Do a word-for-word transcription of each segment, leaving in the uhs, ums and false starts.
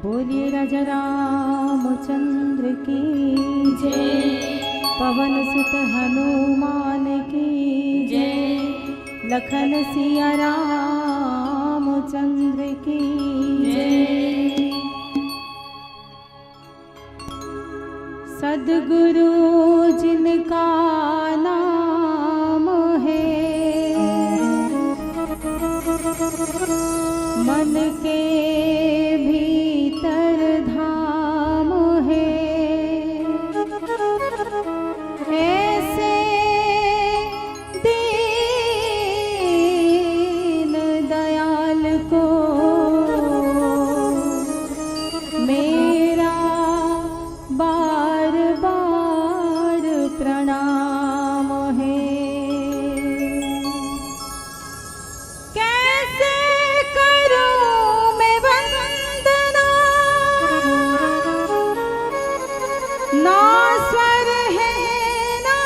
बोलिए राजा रामचंद्र की जय, पवन सुत हनुमान की जय, लखन सिया रामचंद्र की जय। सदगुरु जिनका नाम है, मन के भीतर धाम है। ऐसे दीन दयाल को मेरा बार बार प्रणाम है। कैसे करूं मैं वंदना, ना स्वर है ना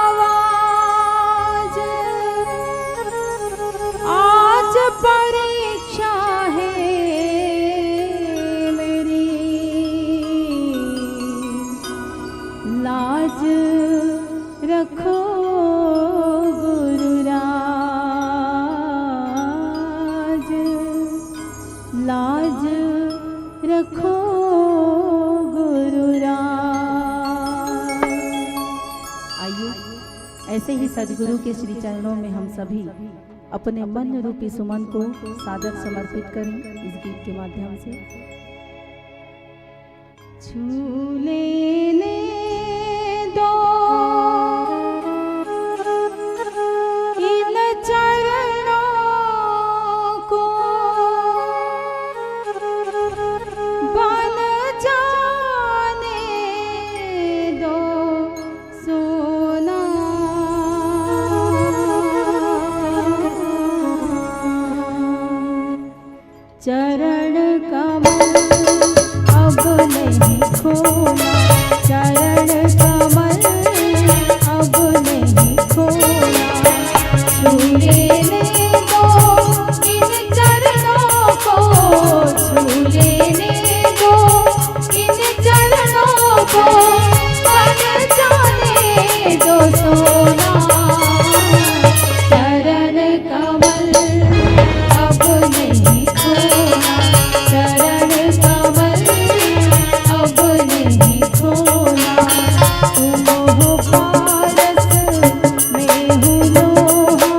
आवाज। आज परीक्षा है मेरी, लाज रखो गुरुराज, लाज रखो गुरुराज। आइए, ऐसे ही सदगुरु के श्री चरणों में हम सभी अपने मन रूपी सुमन को सादर समर्पित करें इस गीत के माध्यम से। छू लेने दो इन चरणों को, बन जाने दो सोना। चरण कमल अब नहीं खोना, चरण कमल अब नहीं खोना। छू लेने दो इन चरणों को, छू लेने दो इन चरणों को, बन जाने दो सोना। चरण कमल अब नहीं खोना, चरण कमल अब नहीं खोना। तुम हो पारस, मैं हूँ लोहा,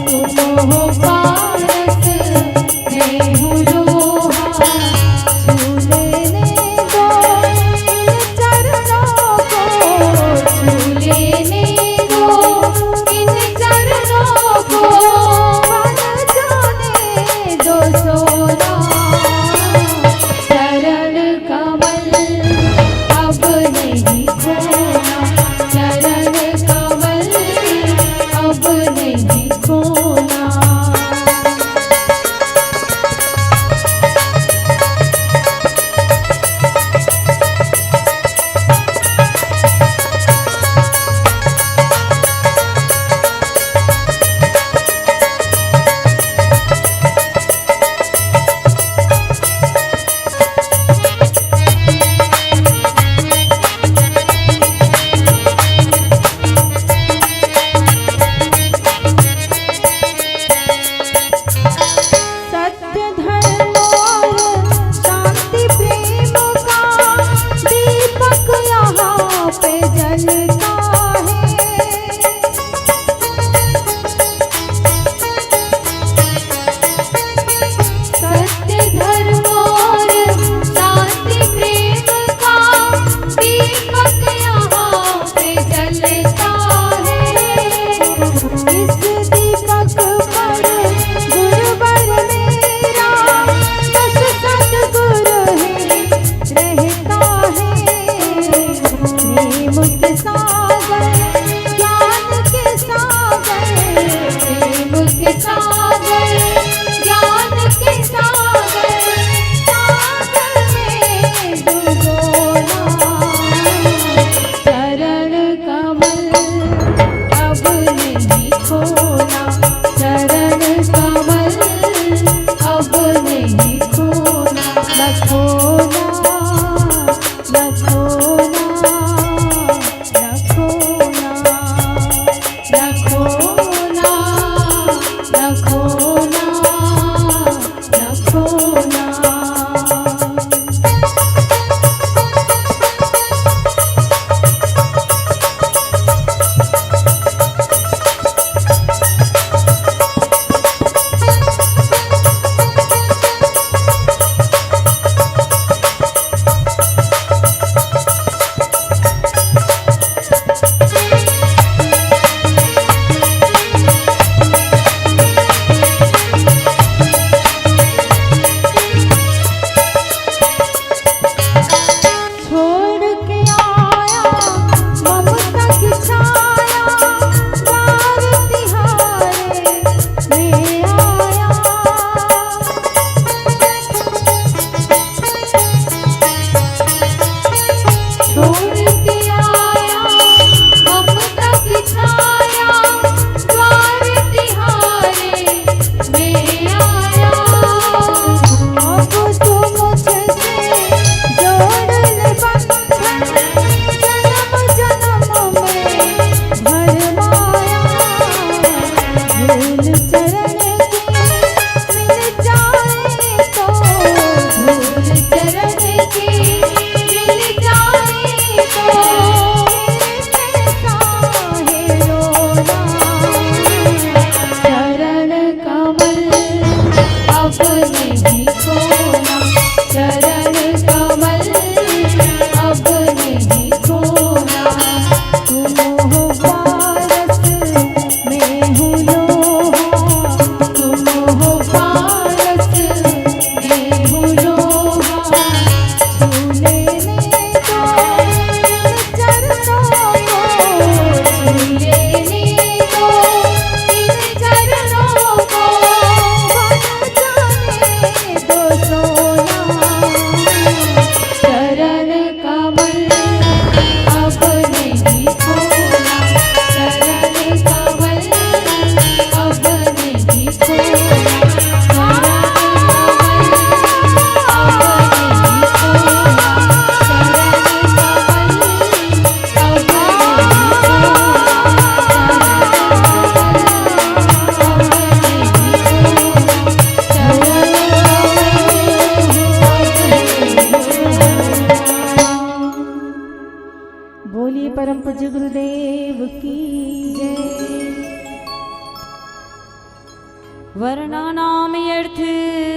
तुम हो पारस, मैं हूँ लोहा। छू लेने दो इन चरणों को, छू लेने दो इन चरणों को, बन जाने दो सोना। चरण कमल अब नहीं खोना, खोना, चरण कमल अब नहीं खोना, न खोना, न खोना, न खोना, न खोना, न खोना, न खोना। छोड़ के आया ममता की छाया, द्वार तिहारे में आया। छोड़ के आया ममता की छाया, द्वार तिहारे में आया। अब तो मुझसे जोड़ ले बंधन, जन्म जन्म में भरमाया। धूल चरण की मिल जाए तो, धूल चरण की मिल जाए तो, कैसा है रोना। चरण कमल अब नहीं खोना, चरण कमल अब नहीं खोना। तुम हो पारस, मैं हूँ लोहा, तुम हो पारस, मैं हूँ लोहा। छू लेने दो इन चरणों को, छू लेने दो इन चरणों को, बन जाने दो सोना। चरण कमल अब नहीं खोना, चरण कमल अब नहीं खोना, चरण कमल अब नहीं खोना, चरण कमल अब नहीं खोना, चरण कमल अब नहीं खोना। बोलिए परम पूज्य गुरुदेव की जय। वर्णानाम अर्थ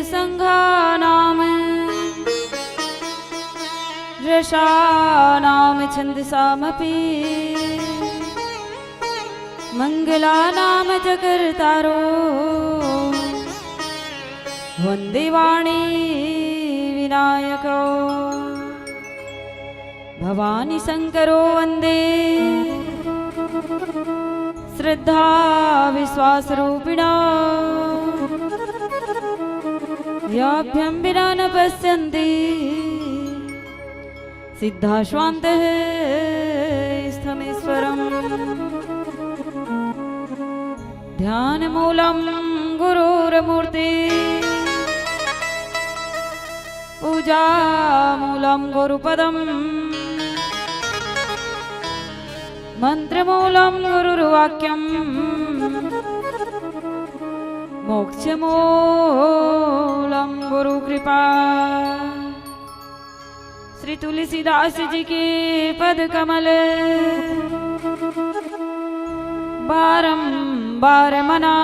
संघानाम रसानाम छंदसामपि मंगलानां च कर्तारो वन्दे वाणी विनायको। भवानी शंकरो वन्दे श्रद्धा विश्वासरूपिणा। याभ्यं विना न पश्यन्ति सिद्धाश्वान्तः स्थमेश्वरम्। ध्यानमूलं गुरोर्मूर्ति पूजामूलं गुरुपदम्। मन्त्रमूलं गुरुर्वाक्यम्। मोक्षमूलं गुरुकृपा। श्री तुलसीदास जी के पद कमल बारंबार मना।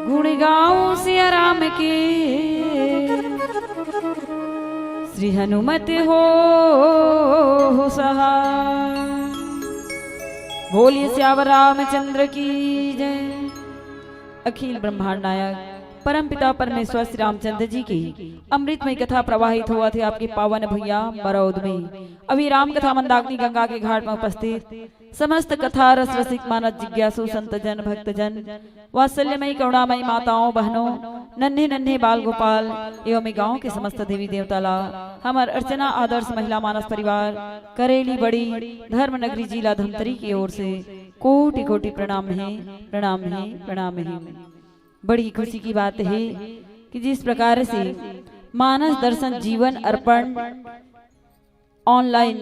गुण गाऊं सिया राम के, श्री हनुमत होहु सहाय। बोलिए सियावर रामचंद्र की जय। अखिल ब्रह्मांड नायक परमपिता परमेश्वर श्री रामचंद्र जी की अमृतमय कथा प्रवाहित होवत हे आपके पावन भुइयां मरौद में। अभी राम कथा मंदाकिनी गंगा के घाट में उपस्थित समस्त कथा रस रसिक मानस जिज्ञासु संत जन भक्त जन वात्सल्यमयी करुणामयी माताओं, बहनों, नन्हे नन्हे बाल गोपाल एवं ए गांव के समस्त देवी देवता ला हमर अर्चना आदर्श महिला मानस परिवार करेली बड़ी धर्म नगरी जिला धमतरी की ओर से कोटि कोटि प्रणाम हे, प्रणाम हे, प्रणाम हे। बड़ी खुशी की बात है कि जिस प्रकार से मानस दर्शन जीवन अर्पण online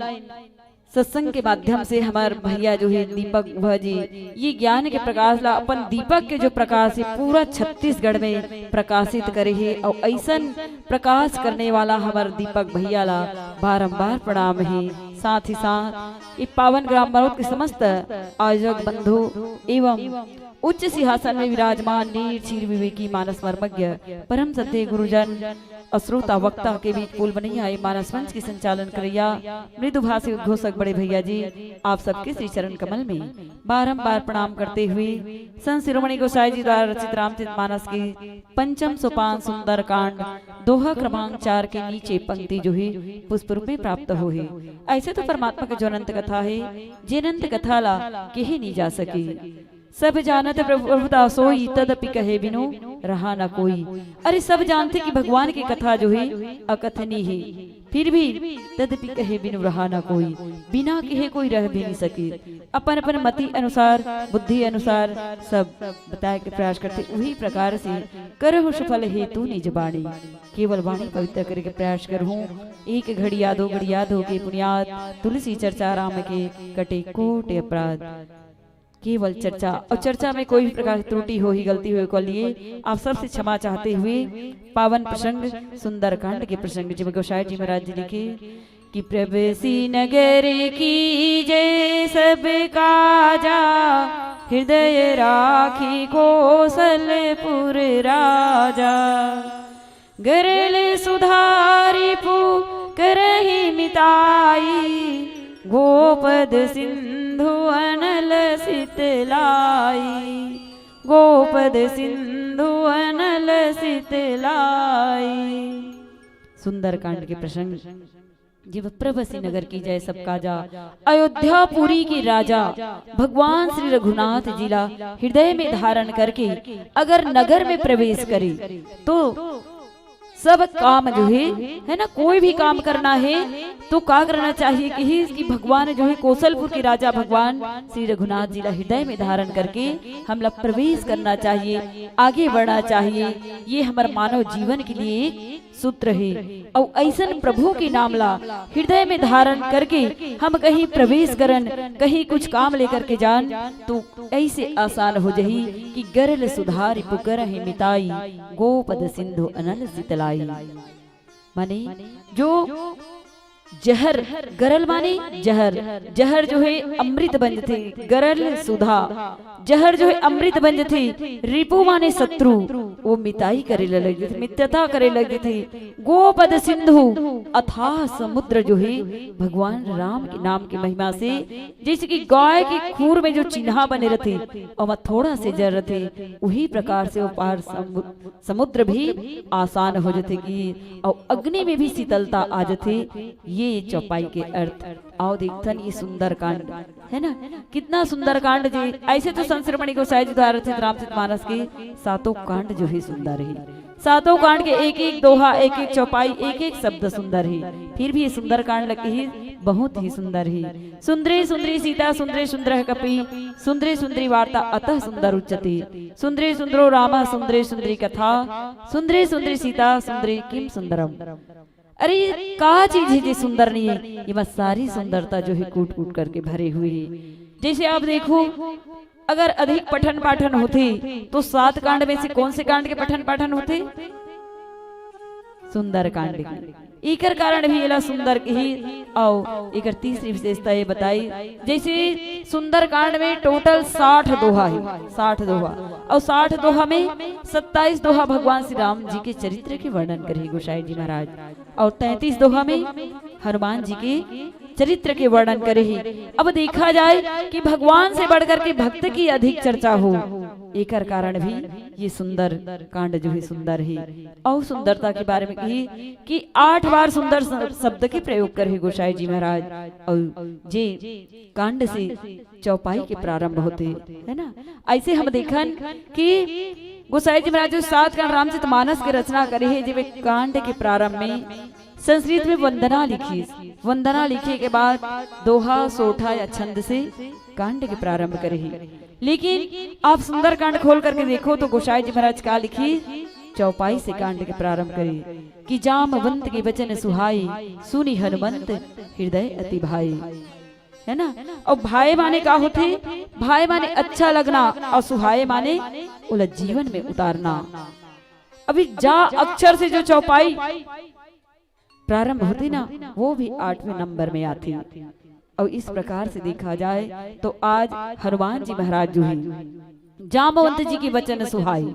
सत्संग के माध्यम से हमर भैया जो है दीपक भा जी ये ज्ञान के प्रकाश ला अपन दीपक के जो प्रकाश है पूरा छत्तीसगढ़ में प्रकाशित करे हे और ऐसन प्रकाश करने वाला हमर दीपक भैया ला बारंबार प्रणाम हे। साथ ही साथ ये पावन ग्राम मरोद के समस्त आयोजक बंधु एवं उच्च सिंहासन में विराजमान नीर क्षीर विवेकी मानस मर्मज्ञ परम सत्य गुरुजन और श्रोता वक्ता के बीच पुल बनैया ए मानस मंच के संचालन करैया मृदुभाषी उद्घोषक बड़े भैया जी, आप सबके श्री चरण कमल में बारंबार प्रणाम करते हुए संत शिरोमणि गोसाई जी द्वारा रचित रामचरित मानस के पंचम सोपान सुंदरकांड दोहा क्रमांक चार के नीचे पंक्ति जो है पुष्प रूप में प्राप्त हो है। ऐसे तो परमात्मा के जो अनंत कथा है, जे अनंत कथा ला केहे नहीं जा सके। सब जानत प्रभु प्रभुता सोई, तदपि कहे बिनु रहा न कोई। अरे, सब जानथे कि भगवान के कथा जो हे अकथनी हे, फिर भी तदपि कहे बिनु रहा न कोई, बिना कहे कोई रह भी नहीं सके। अपन अपन मति अनुसार, बुद्धि अनुसार सब बताए के प्रयास करथे। उही प्रकार से करहु सफल हेतु निज बाणी, केवल वाणी पवित्र करे के प्रयास करहूँ। एक घड़िया दो घड़िया धो के पुनियात तुलसी चर्चा राम के कटे कोटि अपराध। केवल चर्चा और चर्चा में कोई भी प्रकार की त्रुटि होही, गलती होही, ओकर लिए आप सबसे क्षमा चाहते हुए पावन प्रसंग सुंदरकांड के प्रसंग जी में गोसाई जी महाराज जी लिखे कि प्रवेशी नगर कीजे सब काजा, हृदय राखी कोसलपुर राजा। गरल सुधा रिपु करहि मिताई, गोपद सिंधु अनल सितलाई, गोपद सिंधु अनल सितलाई। सुंदरकांड के प्रसंग। जब प्रवेशी नगर कीजे सब काजा, अयोध्यापुरी के राजा भगवान श्री रघुनाथ जी ला हृदय में धारण करके अगर नगर में प्रवेश करे तो सब काम जो है, है ना, कोई भी काम करना है तो का करना चाहिए कि, कि भगवान जो है कोसलपुर के राजा भगवान श्री रघुनाथ जी ला हृदय में धारण करके हमला प्रवेश करना चाहिए, आगे बढ़ना चाहिए। ये हमर मानव जीवन के लिए एक सूत्र हे। अउ अइसन प्रभु के नाम ला हृदय में धारण करके हम कहीं प्रवेश करन, कहीं कुछ काम लेकर के जान, तो ऐसे आसान हो जही कि गरल सुधा रिपु करहि मिताई, गोपद सिंधु अनल सितलाई। माने जो जहर, गरल माने जहर, जहर जो है अमृत बन जथे, गरल सुधा, जहर जो है अमृत बन जथे, रिपु माने शत्रु, वो मिताई करे ल लग जथे, मित्रता करे लग जथे। गोपद सिंधु, अथाह समुद्र जो है भगवान राम के नाम की महिमा से, जैसे कि गाय के खूर में जो चिन्हा बने रथे, ओमा थोड़ा से जहर रथे, उही प्रकार से वो पार समु-, समुद्र भी आसान हो जथे कि, अउ अग्नि में भी शीतलता आ जथे। ये चौपाई के अर्थ। आओ देखथन ये सुंदरकांड, है ना, कितना सुंदरकांड जी। ऐसे तो संत शिरोमणि गोसाई जी द्वारा रचित रामचरित मानस के सातों कांड जो है सुंदर है। सातों कांड के एक एक दोहा, एक एक चौपाई, एक एक शब्द सुंदर है। फिर भी ये सुंदरकांड लगे ही बहुत ही सुंदर है। सुंदरी सुंदरी सीता सुंदरी सुंदर कपि, सुंदरी सुंदरी वार्ता अतः सुंदर उच्यते। सुंदरी सुंदरो राम सुंदरी सुंदरी कथा, सुंदरी सुंदरी सीता सुंदरी किम सुंदरम। अरे ये का चीज है जे सुंदर नहीं है? ये बस सारी सुंदरता जो है कूट कूट करके भरे हुए है। जैसे आप देखो, अगर अधिक पठन पाठन होथे तो सात कांड में से कौन से कांड के पठन पाठन होथे? सुंदर कांड के। एकर कारण भी एला सुंदर कही। अउ एकर तीसरी विशेषता ये बताई, जैसे सुंदर कांड में total साठ दोहा है, साठ दोहा, अउ साठ दोहा में सत्ताईस दोहा भगवान श्री राम जी के चरित्र के वर्णन करही गोसाई जी महाराज, अउ तैंतीस दोहा में हनुमान जी के चरित्र के वर्णन करे हे। अब देखा जाए कि भगवान से बढ़कर के भक्त की अधिक चर्चा हो, एकर कारण भी ये सुंदर कांड जो हे सुंदर हे। अउ सुंदरता के बारे में कही कि आठ बार सुंदर स-, शब्द के प्रयोग करे हे गोसाई जी महाराज। अउ जे कांड से चौपाई के प्रारंभ होथे, है ना? अइसे हम देखन कि गोसाई जी महाराज जो सात कांड रामचरित मानस के रचना करे हे, जेमे कांड के प्रारंभ में संस्कृत में वंदना लिखिस। वंदना लिखे के बाद दोहा, सोठा या छंद से कांड के प्रारंभ करे हे। लेकिन आप सुंदरकांड खोल करके देखो तो गोसाई जी महाराज का लिखिस, चौपाई से कांड के प्रारंभ करे कि जामवंत के वचन सुहाई, सुनि हनुमंत हृदय अति भाई। है ना? अउ भाई माने का होथे? भाई माने अच्छा लगना, अउ सुहाए माने ओला जीवन में उतारना। अभी जा अक्षर से जो चौपाई प्रारंभ होथे ना, वो भी आठवें नंबर में आथे। अउ इस प्रकार से देखा जाए तो आज हनुमान जी महाराज जो हे, जामवंत जी के वचन सुहाई,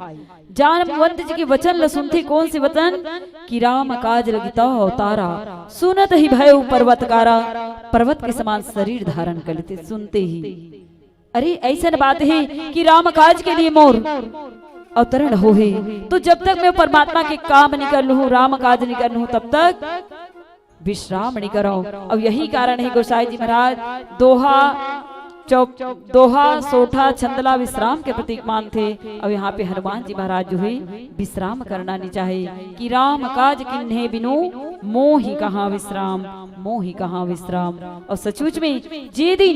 जामवंत जी के वचन ल सुनथे। कौन से वचन? कि राम काज लगी तौ अवतारा, सुनत ही भयउ पर्वतकारा। पर्वत के समान शरीर धारण कर लेथे सुनते ही। अरे, अइसन बात हे कि राम काज के लिए मोर अवतरण होहे, तो जब तक मैं परमात्मा के काम नहीं कर लूं, राम काज नहीं कर लूं, तब तक विश्राम नहीं करव। अउ यही कारण हे गोसाई जी महाराज दोहा, चौप-, दोहा, सोठा, छंद ला विश्राम के प्रतीक मानथे। अउ यहाँ पे हनुमान जी महाराज जो हे विश्राम करना नहीं चाहे कि राम काज किन्हे बिनु मोहि कहाँ विश्राम, मोहि कहाँ विश्राम। अउ सचमुच में जे दिन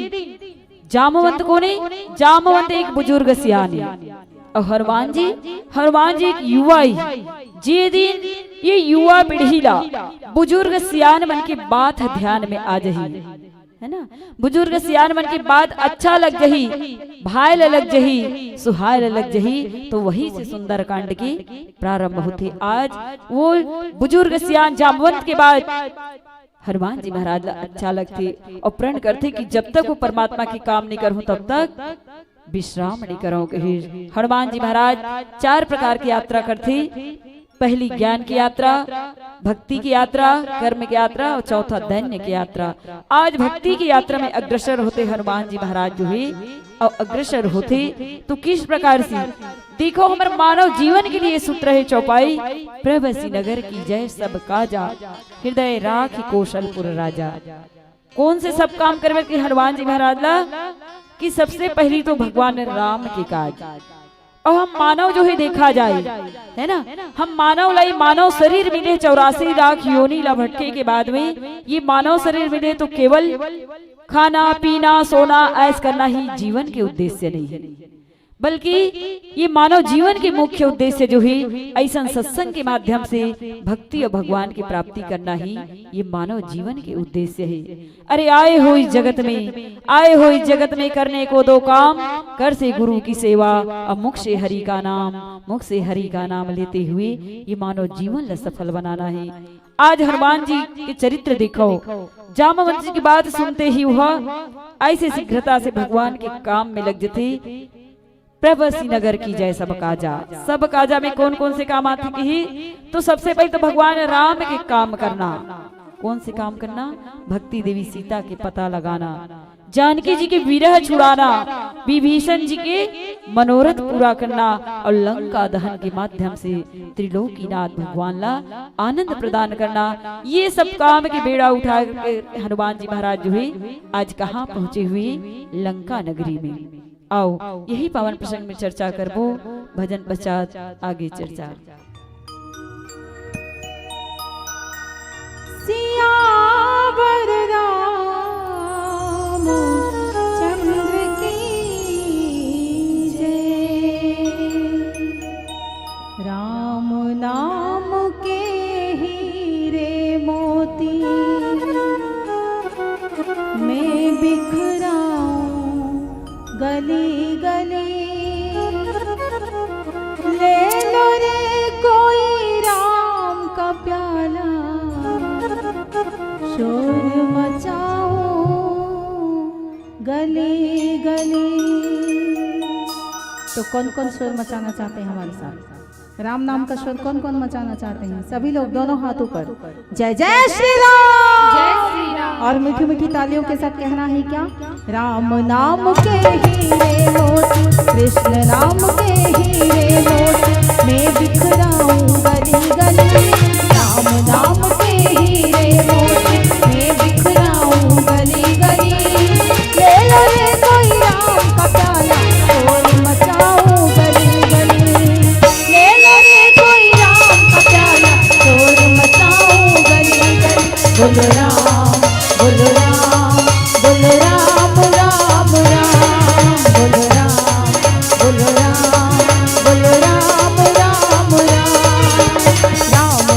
जामवंत कोन ए? जामवंत एक बुजुर्ग सियान ए। अउ हनुमान जी, हनुमान जी एक युवा ए। जे दिन ये युवा पीढ़ी ला बुजुर्ग सियान मन के बात ह ध्यान में आ जही, है ना, बुजुर्ग सियान मन के बात अच्छा लग जही, भाय ल लग जही, सुहाय ल लग जही, तो वही से सुंदरकांड के प्रारंभ होथे। आज वो बुजुर्ग सियान जामवंत के बात हनुमान जी महाराज ला अच्छा लगथे अउ प्रण करथे कि जब तक वो परमात्मा के काम नहीं करहूं, तब तक विश्राम नहीं करव कहिस। हनुमान जी महाराज चार प्रकार की यात्रा करथे। पहली ज्ञान की यात्रा, भक्ति की यात्रा, कर्म की यात्रा अउ चौथा दैन्य की यात्रा। आज भक्ति की यात्रा में अग्रसर होथे हनुमान जी महाराज जो हे, अउ अग्रसर होथे तो किस प्रकार से? देखो, हमर मानव जीवन के लिए सूत्र हे चौपाई, प्रभु सिंह नगर की जय सब काजा, हृदय राखि कौशलपुर राजा। कौन से सब काम करवे के हनुमान जी महाराज ला? कि सबसे पहली तो भगवान राम के काज। अउ हम मानव जो हे देखा जाए, है ना, हम मानव ला ये मानव शरीर मिले, चौरासी लाख योनि ला भटके के बाद में ये मानव शरीर मिले तो केवल खाना, पीना, सोना, ऐश करना ही जीवन के उद्देश्य नहीं हे, बल्कि ये मानव जीवन के मुख्य उद्देश्य जो हे, अइसन सत्संग के माध्यम से भक्ति अउ भगवान की प्राप्ति करना ही ये मानव जीवन के उद्देश्य हे। अरे आए हो इस जगत में, आए हो इस जगत में करने को दो काम, कर से गुरु की सेवा अउ मुख से हरि का नाम, मुख से हरि का नाम लेते हुए ये मानव जीवन ला सफल बनाना हे। आज हनुमान जी के चरित्र देखो, जामवंत जी की बात सुनते ही वह अइसे शीघ्रता से भगवान के काम में लग जथे। प्रभु सिंह नगर की जय सब काजा। सब काजा में कौन कौन से काम आथे कही? तो सबसे पहले तो भगवान राम के काम करना। कौन से काम करना? भक्ति देवी सीता के पता लगाना, जानकी जी के विरह छुड़ाना, विभीषण जी के मनोरथ पूरा करना अउ लंका दहन के माध्यम से त्रिलोकीनाथ भगवान ला आनंद प्रदान करना। ये सब काम के बेड़ा उठा के हनुमान जी महाराज जो हे आज कहाँ पहुँचे हुए? लंका नगरी में। आओ, यही पावन प्रसंग में चर्चा करबो, भजन पश्चात आगे चर्चा। सियावर रामचंद्र की जय। राम नाम के हीरे मोती मैं बिखराऊं गली गली। ले लो रे कोई राम का प्याला, शोर मचाऊं गली गली। तो कौन कौन शोर मचाना चाहते हैं हमारे साथ? राम नाम का शोर कौन कौन मचाना चाहते हैं? सभी लोग दोनों हाथ ऊपर। जय जय श्री राम। और मीठी मीठी तालियों के साथ कहना है क्या? राम नाम के हीरे मोती, कृष्ण नाम के हीरे मोती, मैं बिखराऊं गली गली। राम नाम के हीरे मोती, मैं बिखराऊं गली गली। ले लो रे कोई राम का प्याला, शोर मचाऊं गली गली। ले लो रे कोई राम का प्याला, शोर मचाऊं गली गली। बोलो राम, बोलो राम, बोलो राम, राम, राम। बोलो राम, बोलो राम, बोलो राम, राम, राम। राम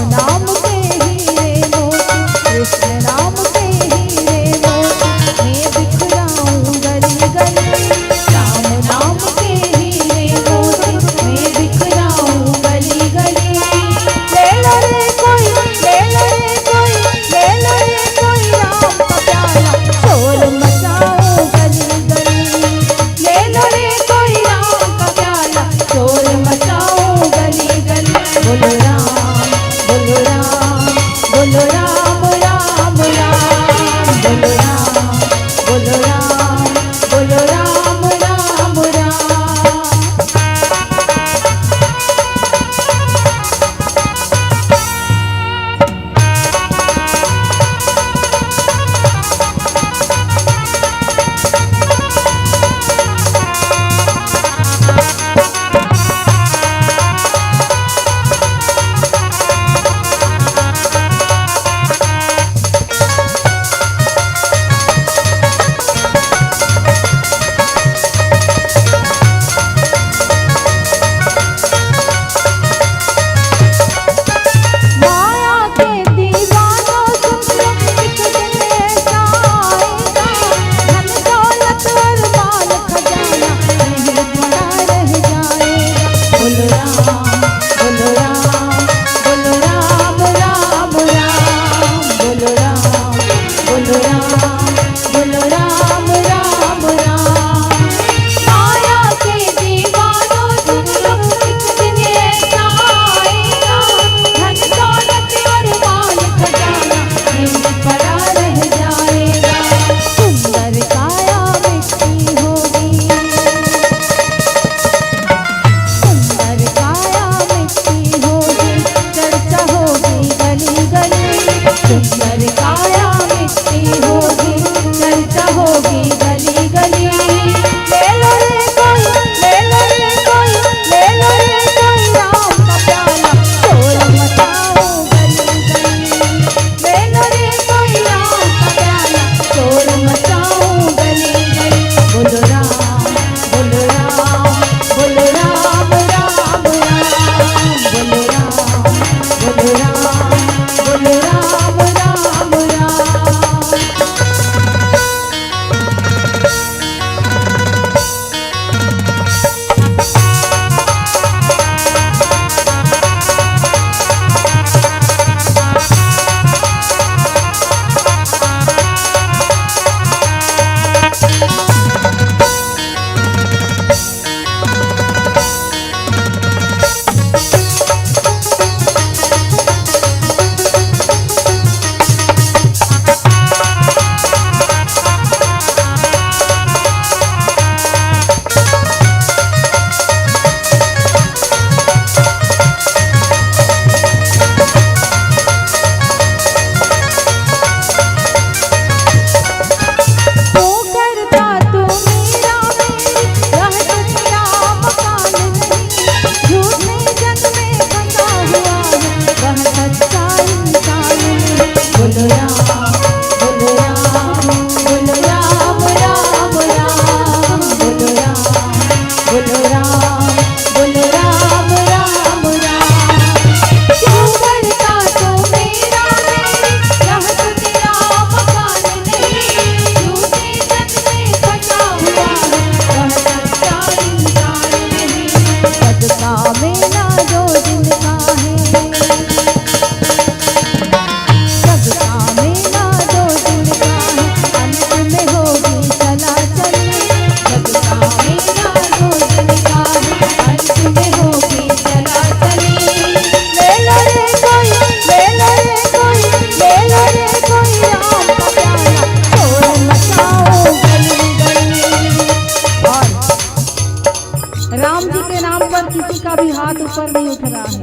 पर नहीं उठ रहा है।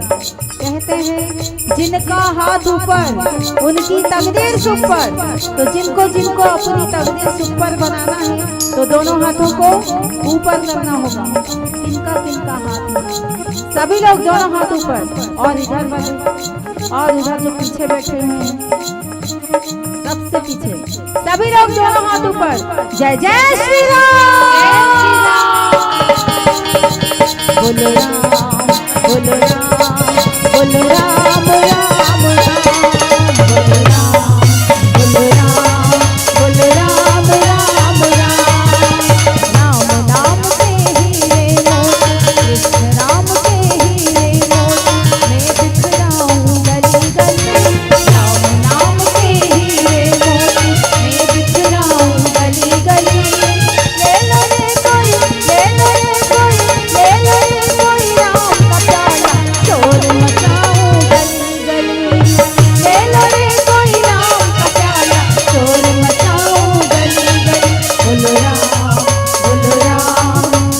कहते हैं, जिनका हाथ ऊपर, उनकी तकदीर सुपर। तो जिनको जिनको अपनी तकदीर सुपर बनाना है, तो दोनों हाथों को ऊपर करना होगा। किनका किनका हाथ ऊपर? सभी लोग दोनों हाथ ऊपर। और इधर वाले, और इधर जो पीछे बैठे हैं, सबसे पीछे, सभी लोग दोनों हाथ ऊपर। जय जय श्री राम। बोलो राम, बोलो राम, बोलो राम, राम राम। बोलो राम, बोलो राम, बोलो राम, राम राम। राम नाम से हीरे मोती, कृष्ण राम के हीरे मोती, मैं बिखराऊं गली गली। राम नाम के हीरे मोती, मैं बिखराऊं गली गली। ले लो रे कोई, ले लो रे कोई, ले लो रे कोई राम का प्याला, शोर मचाऊं गली गली। ले लो रे कोई राम का प्याला, शोर मचाऊं गली गली। बोलो राम, बोलो राम,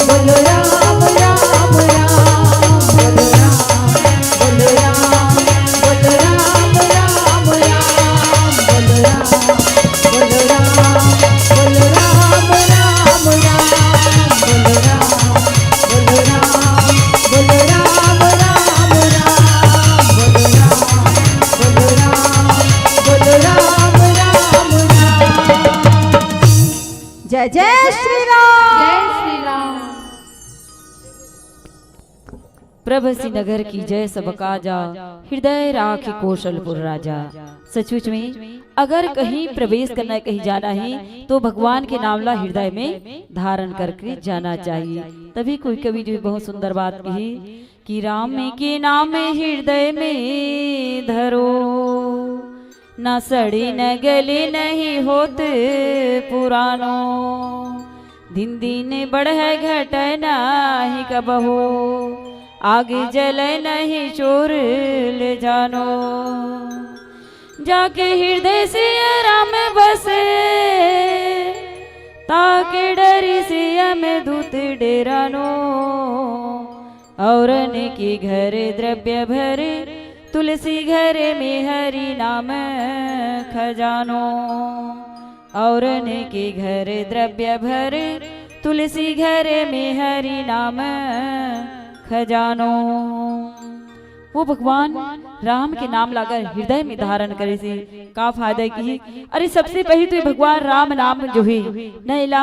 बोलो राम, राम राम। बोलो राम, बोलो राम, बोलो राम, राम राम। बोलो राम, बोलो राम, बोलो राम, राम राम। बोलो राम, बोलो राम, बोलो राम, राम राम। बोलो राम, बोलो राम, बोलो राम, राम राम। जय जय श्री राम। जय श्री राम। प्रभु श्री नगर की जय, सबका जा, हृदय राखी कौशलपुर राजा। सचमुच में अगर कहीं प्रवेश करना है, कहीं जाना है, तो भगवान के नाम ला हृदय में धारण करके जाना चाहिए। तभी कोई कवि जो बहुत सुंदर बात कही कि राम के नाम हृदय में धरो, ना सड़ी न गली नहीं होत पुरानो। दिन दिन बढ़े घटे नाही कबहू, आग जले नहीं चोर ले जानो। जाके हृदय से राम बसे, ताके डरी से यम दूत डेरानो। औरन के घर द्रव्य भर, तुलसी घर में हरि नाम खजानो। औरन के घर द्रव्य भर, तुलसी घर में हरि नाम खजानो। वो भगवान राम के नाम ला अगर हृदय में धारण करे से का फायदा की? अरे, सबसे पहले तो ये भगवान राम नाम जो है, न एला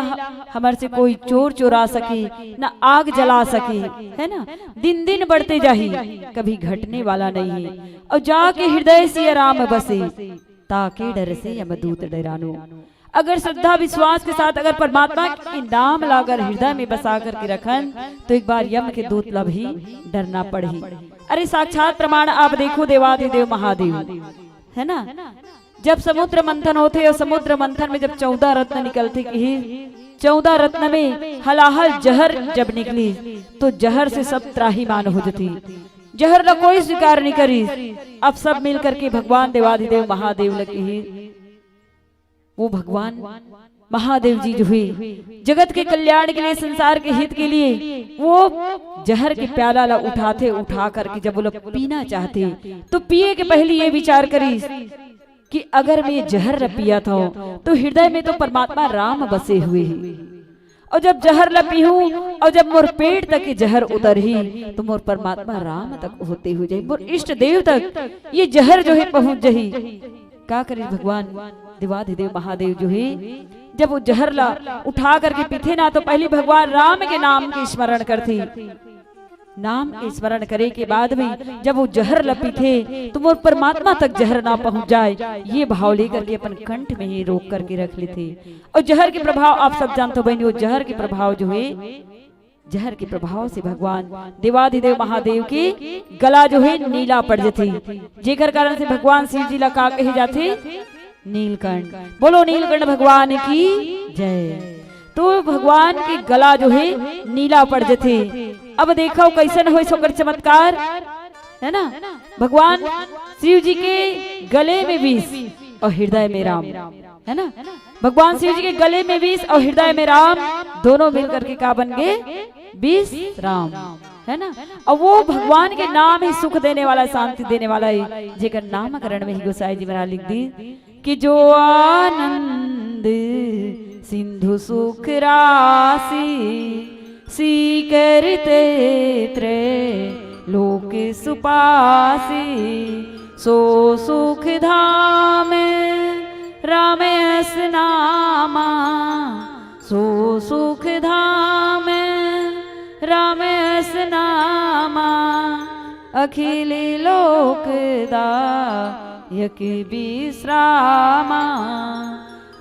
हमर से कोई चोर चोरा सके, न आग जला सके, है ना? दिन दिन बढ़ते जाही, कभी घटने वाला नहीं है। और जाके हृदय से राम बसे, ताके डर से यमदूत डरानो। अगर श्रद्धा विश्वास के साथ अगर परमात्मा के नाम ला अगर हृदय में बसा करके रखन, तो एक बार यम के दूत ला भी डरना पड़ही। अरे, साक्षात प्रमाण आप देखो, देवाधिदेव महादेव, है ना? जब समुद्र मंथन होथे और समुद्र मंथन में जब चौदह रत्न निकलथे, कही चौदह रत्न में हलाहल जहर जब निकली, तो जहर से सब त्राहीमान हो जथे। जहर ला कोई स्वीकार नहीं करी। अब सब मिल करके भगवान देवाधिदेव महादेव ला कही, वो भगवान महादेव जी जो है, जगत के कल्याण के लिए, संसार के हित के लिए, वो जहर के प्याला ला उठाथे, उठा करके जब वो लोग पीना चाहथे, तो पिए के पहले ये विचार करिस कि अगर मैं जहर ला पियत हूँ, तो हृदय में तो परमात्मा राम बसे हुए हैं। और जब जहर ला पीहूं और जब मोर पेट तक के जहर उतरही, तो मोर परमात्मा राम तक होते हुए जाही, मोर इष्ट देव तक ये जहर जो है पहुंच जाही। का करे भगवान देवाधिदेव महादेव जो है, जब वो जहर ला उठा करके पीथे ना, तो पहले भगवान राम के नाम के स्मरण करथे। नाम के स्मरण करे के बाद भी जब वो जहर ला पीथे, तो मोर परमात्मा तक जहर ना पहुंच जाए, ये भाव लेकर के अपन कंठ में ही रोक करके रख लेथे। और जहर के प्रभाव आप सब जानते हो बहनियों, जहर के प्रभाव जो है, जहर के प्रभाव से भगवान देवाधिदेव महादेव के गला जो है नीला पड़ जथे, जेकर कारण से भगवान शिव जी ला का कहे जाथे? नीलकंठ। बोलो नीलकंठ भगवान की जय। तो भगवान के गला जो है नीला पड़ जथे। अब देखो कैसन होइस ओकर चमत्कार, है ना? भगवान शिव जी के गले में विष और हृदय में राम, है ना? भगवान शिव जी के गले में विष और हृदय में राम, दोनों मिल करके का बन गए? विष राम। है ना? और वो भगवान के नाम ही सुख देने वाला, शांति देने वाला है, जेकर नामकरण में ही गोसाई जी महाराज लिख दी कि जो आनंद सिंधु सुख राशि, सीकर ते त्रय लोक सुपासी, सो सुख धाम राम अस नामा, सो सुख धाम राम अस नामा, अखिल लोक दायक विश्रामा,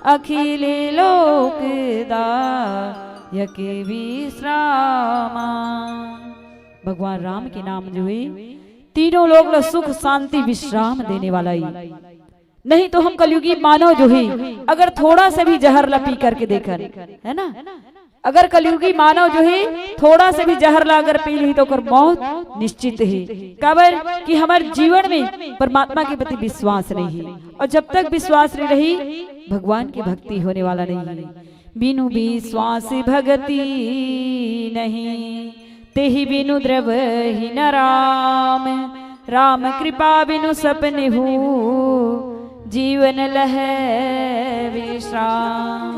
अखिल लोक दायक विश्रामा। भगवान राम के नाम जो है, तीनों लोक ला सुख शांति विश्राम देने वाला है। नहीं तो हम कलयुगी मानव जो है, अगर थोड़ा सा भी जहर ला पी करके देखन, है ना, अगर कलयुगी मानव जो है थोड़ा सा भी जहर ला अगर पी ली तो ओकर मौत निश्चित है। काबर कि हमर जीवन में परमात्मा के प्रति विश्वास नहीं है, और जब तक विश्वास नहीं रही, भगवान की भक्ति होने वाला नहीं है। बिनु विश्वास भगति नहीं, तेहि बिनु द्रवहि न राम, राम कृपा बिनु सपने हो, जीवन लहै विश्राम।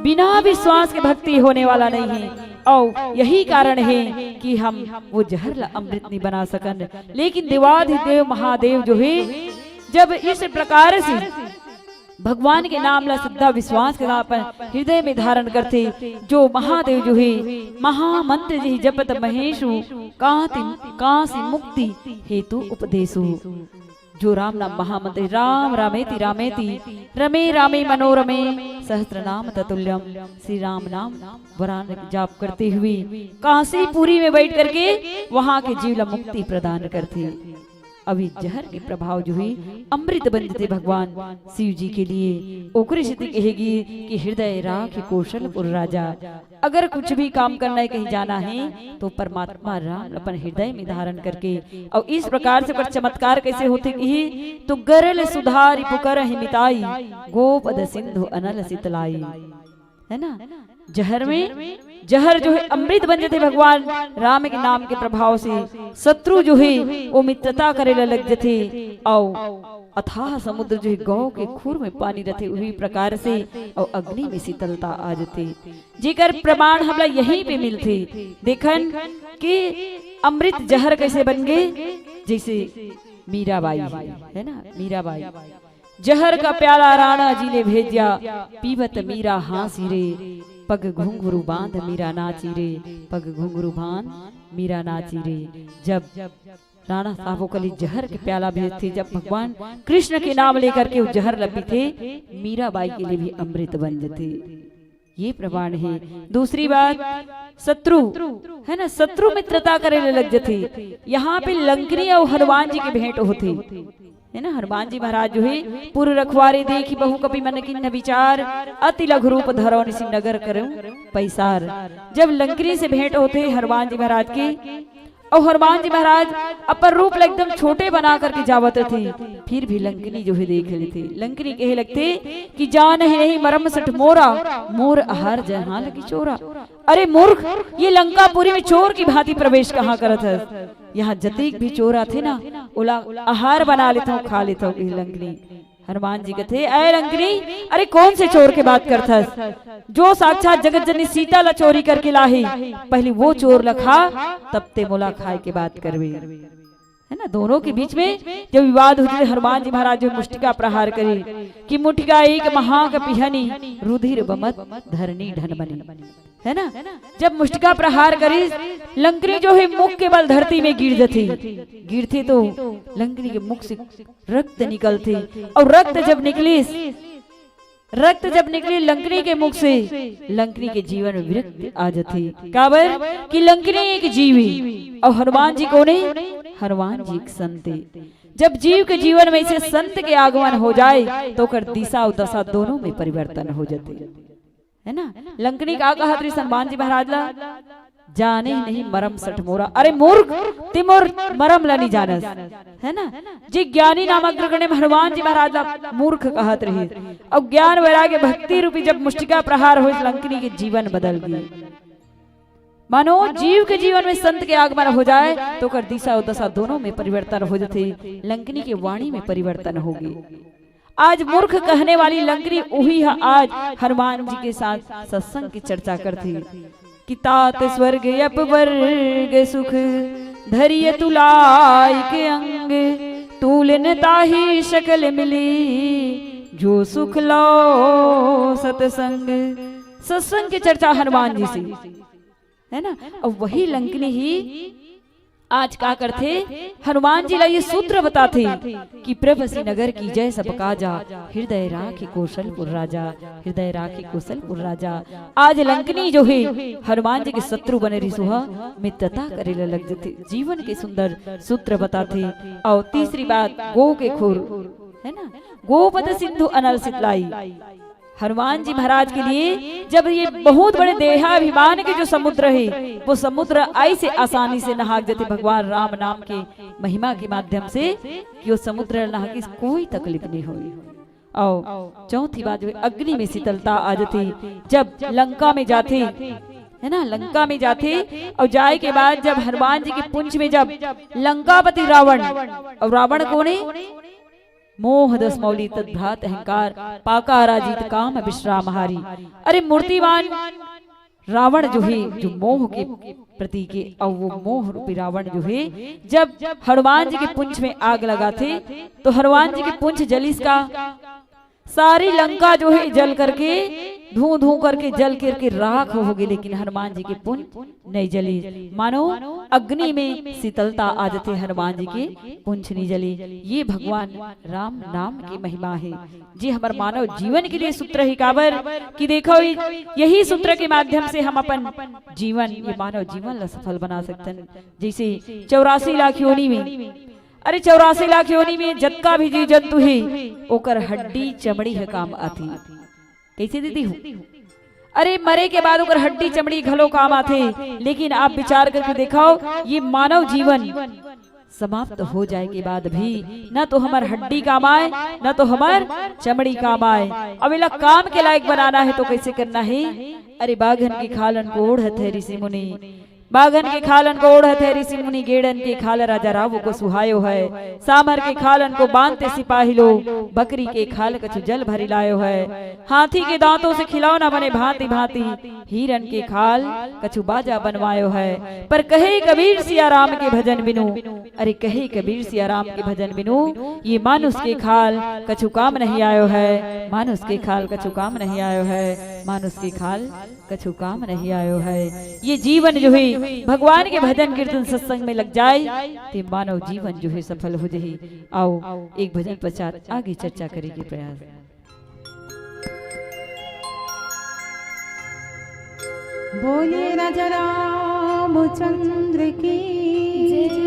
बिना विश्वास के भक्ति होने वाला नहीं है, और यही कारण है कि हम वो जहर ला अमृत नहीं बना सकन। लेकिन देवाधिदेव महादेव जो है, जब इस प्रकार से भगवान के नाम ला श्रद्धा विश्वास के साथ अपन हृदय में धारण करथे, जो महादेव जो है महामंत्र जी जपत महेशु, कांति कांसी मुक्ति हेतु उपदेशु। जो राम नाम महामंत्र, राम रामेति रामेति रमे रामे मनोरमे, सहस्त्र नाम ततुल्यम, श्री राम नाम वरान जाप करते हुए कांसीपुरी में बैठ करके वहां के जीव ला मुक्ति प्रदान करथे। अभी जहर के प्रभाव जो है अमृत बन जथे भगवान शिव जी के लिए। ओकरे सेती कहे गे कि हृदय राख कौशलपुर राजा। अगर कुछ भी काम करना है, कहीं जाना है, तो परमात्मा राम अपन हृदय में धारण करके, और इस प्रकार से ओकर चमत्कार कैसे होथे कि तो गरल सुधारि पुकर ही मिताई, गोपद सिंधु अनल सितलाई। है ना? जहर में, जहर जो है अमृत बन जथे भगवान राम के नाम के प्रभाव से। शत्रु जो है वो मित्रता करे ला लग जथे, और अथाह समुद्र जो है गौ के खूर में पानी रथे, उही प्रकार से, और अग्नि में शीतलता आ जथे, जेकर प्रमाण हमला यहीं पे मिलथे। देखन कि अमृत जहर कैसे बन गे, जैसे मीराबाई है, है ना, मीराबाई। जहर का प्याला राणा जी ने भेज्या, पीवत मीरा हाँसी रे, पग घुंघरू बांध मीरा नाची रे, पग घुंघरू बांध मीरा नाची रे। जब राणा साहब ओकर लिए जहर के प्याला भेजथे, जब भगवान कृष्ण के नाम लेकर के वो जहर ला पीथे, मीराबाई के लिए भी अमृत बन जथे। ये प्रमाण है। दूसरी बात, शत्रु, है ना, शत्रु मित्रता करे ले लग जथे। यहाँ पे लंकनी और हनुमान जी के भेंट होथे, है ना। हनुमान जी महाराज जो है, पुर रखवारे देखि बहु कपि मन कीन्ह विचार, अति लघु रूप धरौ निसि नगर करौ पैसार। जब लंकनी से भेंट होथे हनुमान जी महाराज के, और हनुमान जी महाराज अपन रूप ला एकदम छोटे बना करके जावत रथे, फिर भी लंकनी जो है देख लेथे। लंकनी कहे लगथे कि जानहि नहीं मरम सठ मोरा, मोर आहार जहाँ लगी चोरा। अरे मूर्ख, ये लंकापुरी में चोर की भांति प्रवेश कहाँ करत हस? यहाँ जतीक भी चोर आथे ना, ओला आहार बना लेथव, खा लेथव, कही लंकनी। हनुमान जी कथे, "अय लंकनी, अरे कौन से चोर के बात करथस? जो साक्षात जगत जननी सीता ला चोरी करके लाही, पहले वो चोर ला खा, तब ते मोला खाए के बात करबे।" है ना, दोनों के बीच में जब विवाद हो जाए, हनुमान जी महाराज जो मुष्टिका प्रहार करे कि मुठिका एक महाक पिहनी रुधिर बमत धरनी ढनमनी, है ना। जब मुष्टिका प्रहार करिस, लंकनी जो है मुख के बल धरती में गिर जथे, गिरथे तो लंकनी के मुख से रक्त निकलथे, और रक्त जब निकलिस, रक्त जब निकले लंकनी के मुख से, लंकनी के जीवन में विरक्ति आ जथे। काबर कि लंकनी एक जीव है, और हनुमान जी कौन है? हनुमान जी एक संत है। जब जीव के जीवन में से संत के आगमन हो जाए, तो ओकर दिशा और दशा दोनों में परिवर्तन हो जथे, है ना। लंकनी का कहत रही हनुमान जी महाराज ला, "जानहि नहीं मरम सठ मोरा।" अरे मूर्ख, ते मोर मरम ला नहीं जानस, है ना। जे ज्ञानी नाम अग्रगण्य हनुमान जी महाराज ला मूर्ख कहत रही, और ज्ञान वैराग्य भक्ति रूपी जब मुष्टिका प्रहार होइस, लंकनी के जीवन बदल गई। मानो जीव के जीवन में संत के आगमन हो जाए, तो ओकर दिशा अउ दशा दोनों में परिवर्तन हो जथे। लंकनी के वाणी में परिवर्तन होगे। आज मूर्ख कहने वाली लंकनी उही ह आज हनुमान जी के साथ सत्संग की चर्चा करथे कि तात स्वर्ग अपवर्ग सुख धरिय तुलाइक अंग, तूल न ताहि सकल मिली जो सुख लो सतसंग। सत्संग की चर्चा हनुमान जी से, है ना? अब वही लंकनी ही आज का करथे, हनुमान जी ला ये सूत्र बताथे कि प्रभ श्रीनगर कीजै सब काजा, हृदय राखि कौशलपुर राजा, हृदय राखि कौशलपुर राजा। आज लंकनी जो हे हनुमान जी के शत्रु बने रिहिस ह, मित्रता करे ला लग जथे। जीवन के सुंदर सूत्र बताथे। अउ तीसरी बात, गो के खुर, है ना, गोपद सिंधु अनल सितलाई। हनुमान जी महाराज के लिए जब ये बहुत बड़े देहाभिमान के जो समुद्र हे, वो समुद्र ऐसे आसानी से नहाक जथे भगवान राम नाम के महिमा के माध्यम से कि वो समुद्र नहा के कोई तकलीफ नहीं होई। अउ चौथी बात जो है, अग्नि में शीतलता आ जथे। जब लंका में जाथे, है ना, लंका में जाथे अउ जाए के बाद जब हनुमान जी के पुंछ में जब लंकापति रावण अउ रावण कोन हे? मोह दस मौली तद्भ्रात अहंकार, पाका राजित काम विश्राम हारी। अरे मूर्तिवान रावण जो हे, जो मोह के प्रतीक हे, अउ वो मोह रूपी रावण जो हे, जब हनुमान जी के पुंछ में आग लगाथे, तो हनुमान जी के पुंछ जलिस का? सारी लंका जो हे जल करके, धूं धूं करके, जल करके राख होगे, लेकिन हनुमान जी के पुंछ नहीं जली। मानो अग्नि में शीतलता आ जथे, हनुमान जी के पुंछ नहीं जली। ये भगवान राम नाम की महिमा हे, जे हमर मानव जीवन के लिए सूत्र हे। काबर कि देखो, यही सूत्र के माध्यम से हम अपन जीवन, ये मानव जीवन ला सफल बना सकथन। जैसे चौरासी लाख योनि में, अरे चौरासी लाख योनि में जतका भी जीव जंतु हे, ओकर हड्डी चमड़ी ह काम आथे। कैसे दीदी हो? अरे मरे के बाद ओकर हड्डी चमड़ी घलो काम आथे। लेकिन आप विचार करके देखो, ये मानव जीवन समाप्त हो जाए के बाद भी न तो हमर हड्डी काम आए, न तो हमर चमड़ी काम आए। अब एला काम के लायक बनाना हे तो कैसे करना हे? अरे बाघन के खालन को ओढ़त हे ऋषि मुनि, बाघन के खालन को ओढ़त हे ऋषि मुनि, गेड़न के खाल राजा रावो को सुहायो हे, सामर के खालन को बांधते सिपाही लो, बकरी के खाल कछु जल भरि लायो हे, हाथी के दांतों से खिलौना बने भांति भांति, हिरन के खाल कछु बाजा बनवायो हे। पर कहे कबीर सिया राम के भजन बिनु, अरे कहे कबीर सिया राम के भजन बिनु, ये मानुष के खाल कछु काम नहीं आयो हे, मानुष के खाल कछु काम नहीं आयो हे, मानुष के खाल कछु काम नहीं आयो हे। ये जीवन जो हे भगवान के भजन कीर्तन सत्संग में लग जाए, ते मानव जीवन जो हे सफल हो जाही। आओ एक भजन पश्चात आगे चर्चा करे के प्रयास। बोलिए राजा रामचंद्र की जय।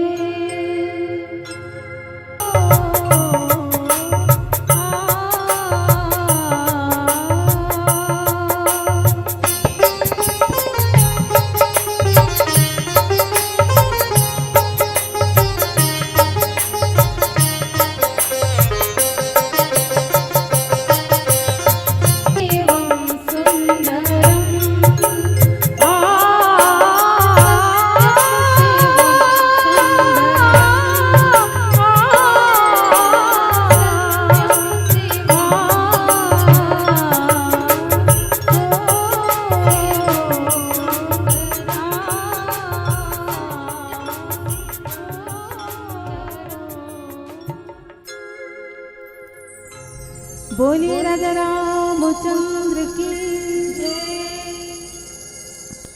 बोलिए राजा रामचंद्र की जय।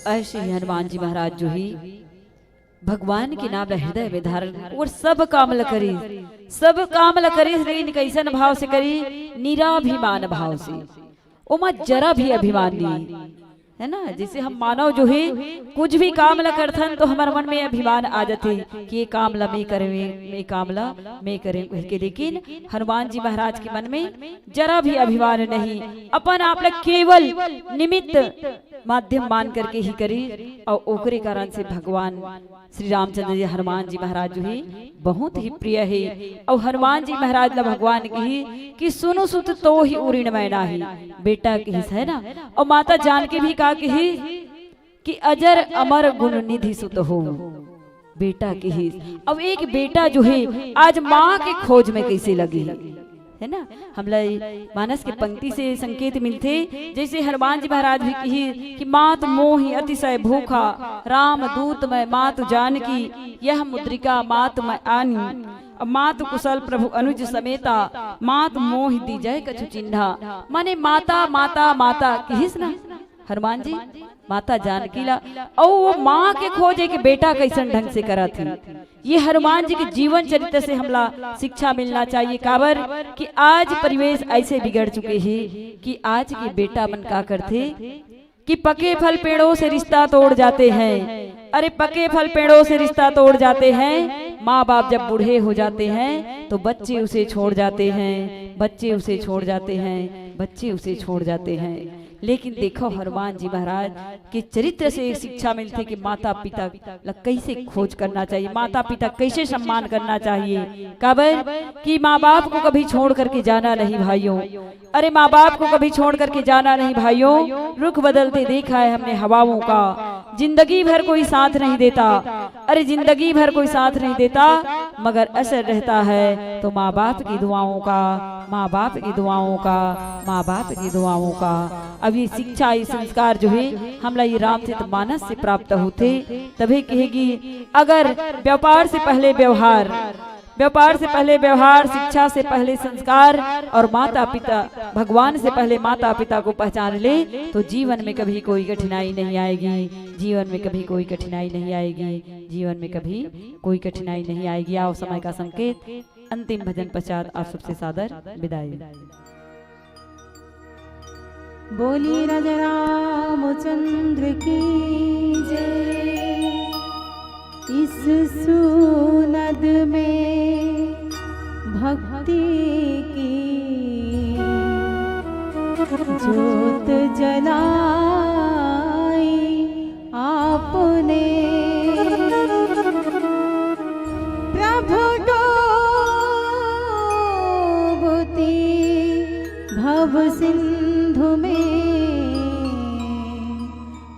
ऐसे ही हनुमान जी महाराज जो हे भगवान के नाम ला हृदय में धारण अउ सब काम ला करिस, सब काम ला करिस, लेकिन कैसन भाव से करिस? निराभिमान भाव से। ओमा जरा भी अभिमान नहीं, है ना? जैसे हम मानव जो हे कुछ भी काम ला करथन तो हमर मन में अभिमान आ जाथे कि ये काम ला मैं करेंव, ये काम ला मैं करेंव कहिके। लेकिन हनुमान जी महाराज के मन में जरा भी अभिमान नहीं, अपन आप ला केवल निमित्त माध्यम मान करके ही करिस अउ ओकरे कारण से भगवान श्री रामचंद्र जी, हनुमान जी महाराज जो हे बहुत ही प्रिय हे। अउ हनुमान जी महाराज ला भगवान कहिस कि सुनु सुत तोहि उरिन मैं नाही, बेटा कहिस, है ना? अउ माता जानकी भी का कहिस कि अजर अमर गुण निधि सुत हो, बेटा किहिस। अब एक बेटा जो हे, आज माँ के खोज में कइसे लगे हे, है ना? हमला ये मानस के पंक्ति से संकेत मिलथे, जइसे हनुमान जी महाराज भी किहिस कि मात मोहि अतिशय भूखा, राम दूत मैं मातु जानकी, यह मुद्रिका मात मैं आनी। अब मातु कुशल प्रभु अनुज समेता, मात मोहि दीजै कछु चिन्हा। माने माता, माता, माता किहिस ना हनुमान जी, माता जानकी ला, अउ वो माँ के खोज एक बेटा कइसन ढंग से करत हे। ये हनुमान जी के जीवन चरित्र से हमला शिक्षा मिलना चाहिए। काबर कि आज परिवेश अइसे बिगड़ चुके हे कि आज के बेटा मन का करथे कि पके फल पेड़ों से रिश्ता तोड़ जाते हैं। अरे, पके फल पेड़ों से रिश्ता तोड़ जाते हैं। माँ बाप जब बूढ़े हो जाते हैं तो बच्चे उसे छोड़ जाते हैं, बच्चे उसे छोड़ जाते हैं, बच्चे उसे छोड़ जाते हैं। लेकिन देखो, हनुमान जी महाराज के चरित्र से एक शिक्षा मिलथे कि माता पिता ला कइसे खोज करना चाहिए, माता पिता कइसे सम्मान करना चाहिए। काबर कि माँ बाप को कभी छोड़ करके जाना नहीं भाइयों। अरे, माँ बाप को कभी छोड़ करके जाना नहीं भाइयों। रुख बदलते देखा है हमने हवाओं का, जिंदगी भर कोई साथ नहीं देता। अरे, जिंदगी भर कोई साथ नहीं देता, मगर असर रहता है तो माँ बाप की दुआओं का, माँ बाप की दुआओं का, माँ बाप की दुआओं का। अब ये शिक्षा, ये संस्कार जो हे, हमला ये रामचरित मानस से प्राप्त होथे। तभे कहे कि अगर व्यापार से पहले व्यवहार, व्यापार से पहले व्यवहार, शिक्षा से पहले संस्कार और माता पिता, भगवान से पहले माता पिता को पहचान ले, तो जीवन में कभी कोई कठिनाई नहीं आएगी, जीवन में कभी कोई कठिनाई नहीं आएगी, जीवन में कभी कोई कठिनाई नहीं आएगी। आओ, समय का संकेत, अंतिम भजन पश्चात आप सबसे सादर विदाई। बोली राजा रामचंद्र की जय। इस सुनद में भक्ति की जोत जलाई आपने, प्रभु डूबती भव सिंधु में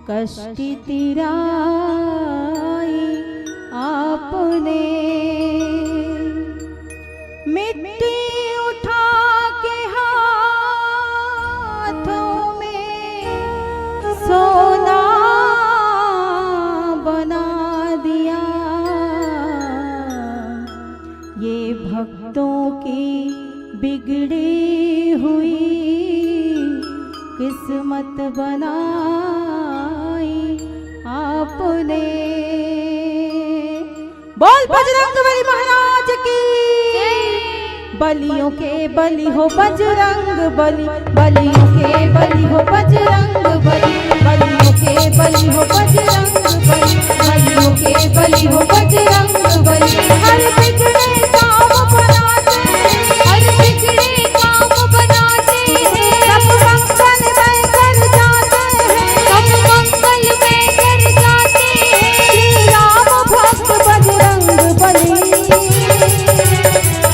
कष्टि तिराई आपने। मिट्टी उठा के हाथों में सोना बना दिया। ये भक्तों की बिगड़ी हुई किस्मत बनाई आपने। बोल बजरंग बली महाराज की। बलियों के बली हो बजरंग बली, बलियों के बली हो बजरंग बली, बलियों के बली हो बजरंग बली, बलियों के बली हो बजरंग बली। हर बिगड़े काम बनाते हैं, हर बिगड़े काम बनाते हैं। सब मंगल में कर जाते हैं, सब मंगल में कर जाते हैं। श्री राम भक्त बजरंग बली।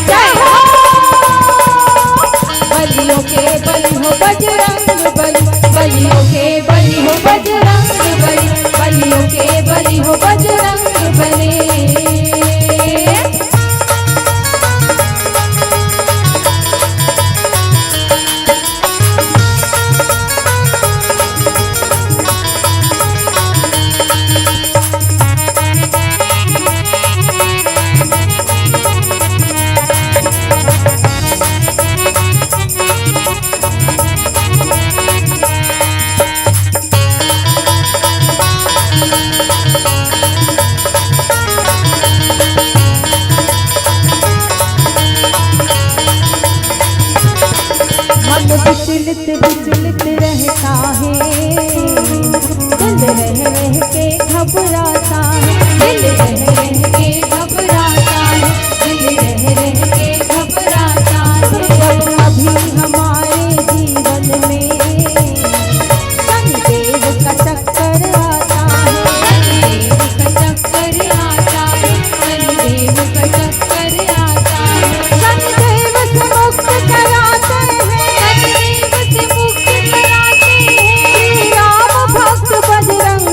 जय हो। बलियों के बली हो बजरंग बली, बलियों के बली हो बजरंग बली, बलियों के बली हो बजरंग बली। मन विचलित विचलित रहता है, दिल रह रह के घबराता है, दिल रह रह के घबराता है, दिल रह रह के घबराता है। जब कभी हमारे जीवन में शनिदेव का चक्कर आता है, शनिदेव का चक्कर आता है, शनिदेव का चक्कर आता है। शनिदेव से मुक्त कराते हैं, शनिदेव से मुक्त कराते हैं। श्री राम भक्त बजरंग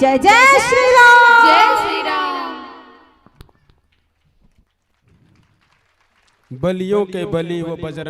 जय जय श्री राम। जय श्री राम। बलियों के बलि वो बजरंग